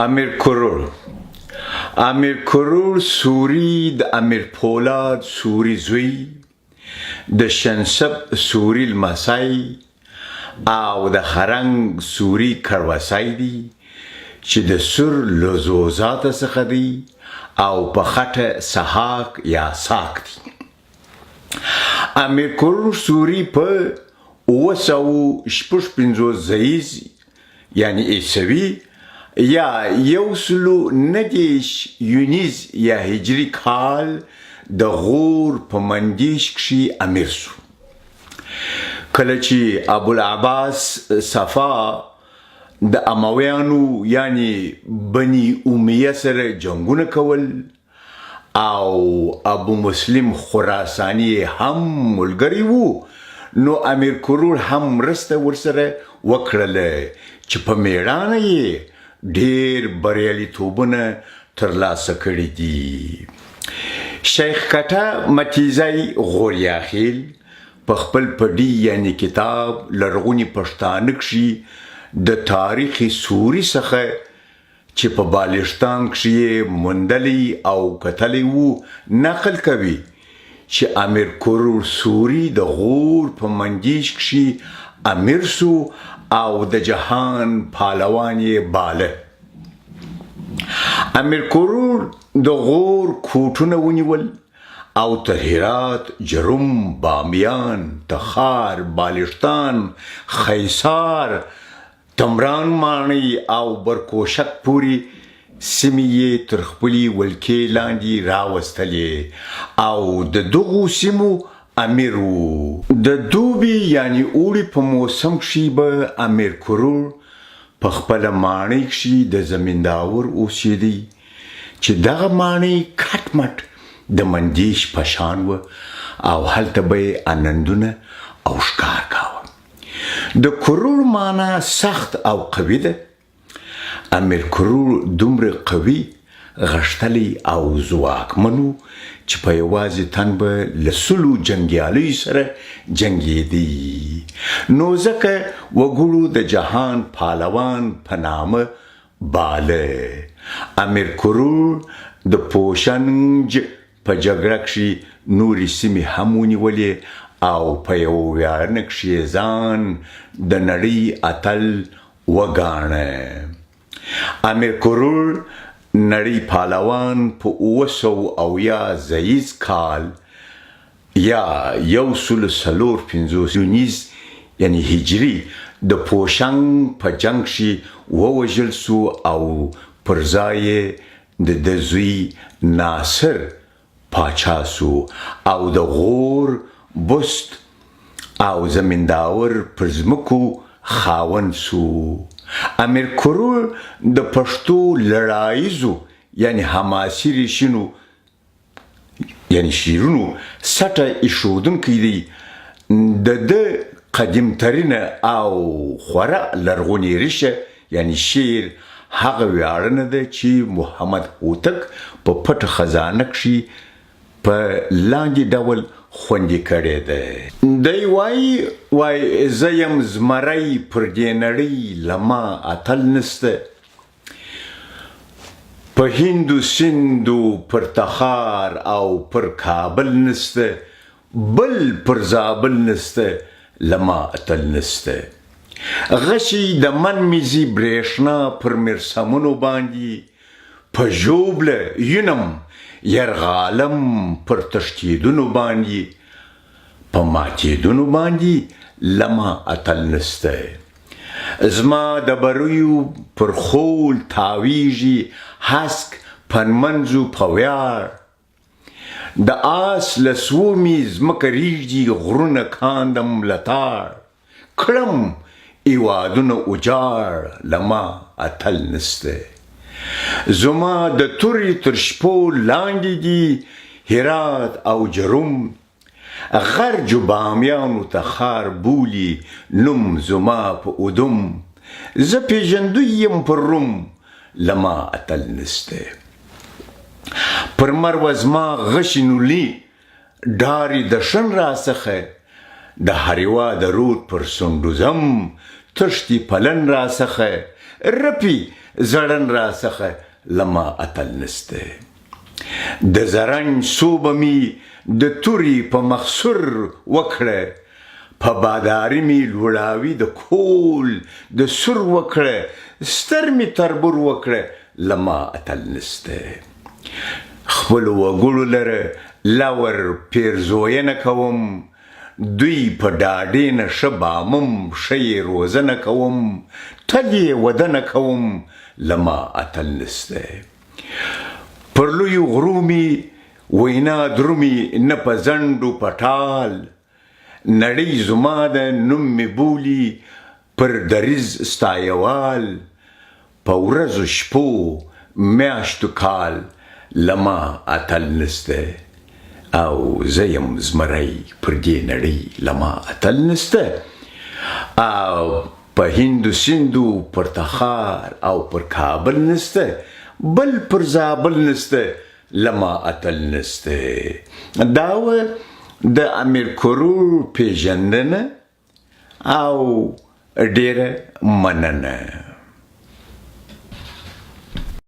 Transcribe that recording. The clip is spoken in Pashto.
امیر کروړ امیر کروړ سوري د امیر پولاد سوري زوی، د شنسب سوري لمسی او د خرنګ سوري کړوسی دی چې د سور له زوزاته څخه دی او په خټه سهاک یا ساک دی. امیر کروړ سوري په 756 زییز یعنی عیسوي یا 139 یونیز یا هجري کال د غور په مندیش کښي امیر سو. کله چې ابوالعباس صفا د امویانو یعنی بني امیه سره جنګونه کول او ابو مسلم خراساني یې هم ملګری وو، نو امیر کروړ هم مرسته ورسره وکړله چې په مېړانه یې ډېر بریالیتوبونه ترلاسه کړي دي. شیخ کټه متیزی غوریاخیل په خپل پډي یعنی کتاب لرغوني پښتانه کښي د تاریخ سوري څخه چې په بالښتان کښې یې موندلی او کتلی وو، نقل کوي چې امیر کروړ سوري د غور په مندیش کښې امیر سو او د جهان پهلوان یې باله. امیر کروړ د غور کوټونه ونیول او تر هرات، جرم، بامیان، تخار، بالښتان، خیسار، تمران ماڼۍ او برکوشک پورې سیمې یې تر خپلې ولکې لاندې راوستلې او د دغو سیمو امیر و. د دوبي یعنې اوړي په موسم کښې به امیر کروړ په خپله ماڼۍ کښې د زمینداور اوسېدی چې دغه ماڼۍ کټ مټ د مندیش په شان وه او هلته به یې انندونه او ښکار کاوه. د کروړ مانا سخت او قوي ده. امیر کروړ دومره قوي، غښتلی او ځواکمن و چې په یوازې تن به له سلو جنګیالیو سره جنګېدی، نو ځکه وګړو د جهان پهلوان په نامه باله. امیر کروړ د پوشنج په جګړه کښې نورې سیمې هم ونیولې او په یوه ویاړنه کښې یې ځان د نړۍ اتل وګاڼه. امیر کروړ نړۍ پهلوان په 770 زییز کال یا 1054 یونیز یعنی هجري د پوشنګ په جنګ کښې ووژل شو او پر ځای یې د ده زوی ناصر پاچا سو او د غور، بست او زمینداور پر ځمکو خاوند سو. امیر کروړ د پښتو لړاییزو یعنی حماسي ریشینو یعنی شعرونو سټه ایښودونکی دی. د ده قدیم ترینه او خورا لرغونې ریښه یعنی شعر هغه ویاړنه ده چې محمد هوتک په پټه خزانه کښې په لاندې ډول خوندي کړې ده. دی وایي، وایي زه یم زمری پر دې نړۍ له ما اتل نشته. په هندو سندو پر تخار او پر کابل نسته، بل پر زابل نسته، له ما اتل نسته. غشی د من میزي برېښنا پر مرسمونو باندې په ژوبله یونم یرغالم پر تښتېدونو باندې په ماتېدونو باندې له ما اتل نسته. زما د بریو پر خول تاویږي هسک په نمنځو په ویاړ، د آس له سوو مي ځمکه ریږدي غرونه کاندم له تاړ، کړم هیوادونه اجاړ له ما اتل نسته. زما د تورې تر شپو لاندې دي هرات او جروم، غر جو بامیانو ته خار بولي نوم زما په اودم، زه پیژندوی یم پر روم له ما اتل نسته. پر مروه زما غشي نولي ډاري د شن راڅخه، د هریوا د رود پر سونډو ځم تښتي پلن راڅخه. رپي زړن را څخه له ما اتل نسته. د زرنج سوبه مي د توري په مخسر وکړه، په باداري مي لوړاوي د کول د سور وکړه، ستر مي تربور وکړه له ما اتل نسته. خپلو وګړو لره لور پېرزوینه کوم، دوی په ډاډې نه ښه بامم، ښه یې روزنه کوم، تل یې ودنه کوم، له ما اتل نسته. پر لویو غرو مي وینا درومي نه په ځنډو په ټال، نړۍ زما ده نوم مي بولي پر دریځ ستایوال، په ورځو شپو میاشتو کال له ما اتل نسته او زه یم زمری پر دې نړۍ له ما اتل نسته او په هندو سندو پر تخار او پر کابل نسته بل پر زابل نسته له ما اتل نسته. دا وه د امیر کروړ پیژندنه او ډیره مننه.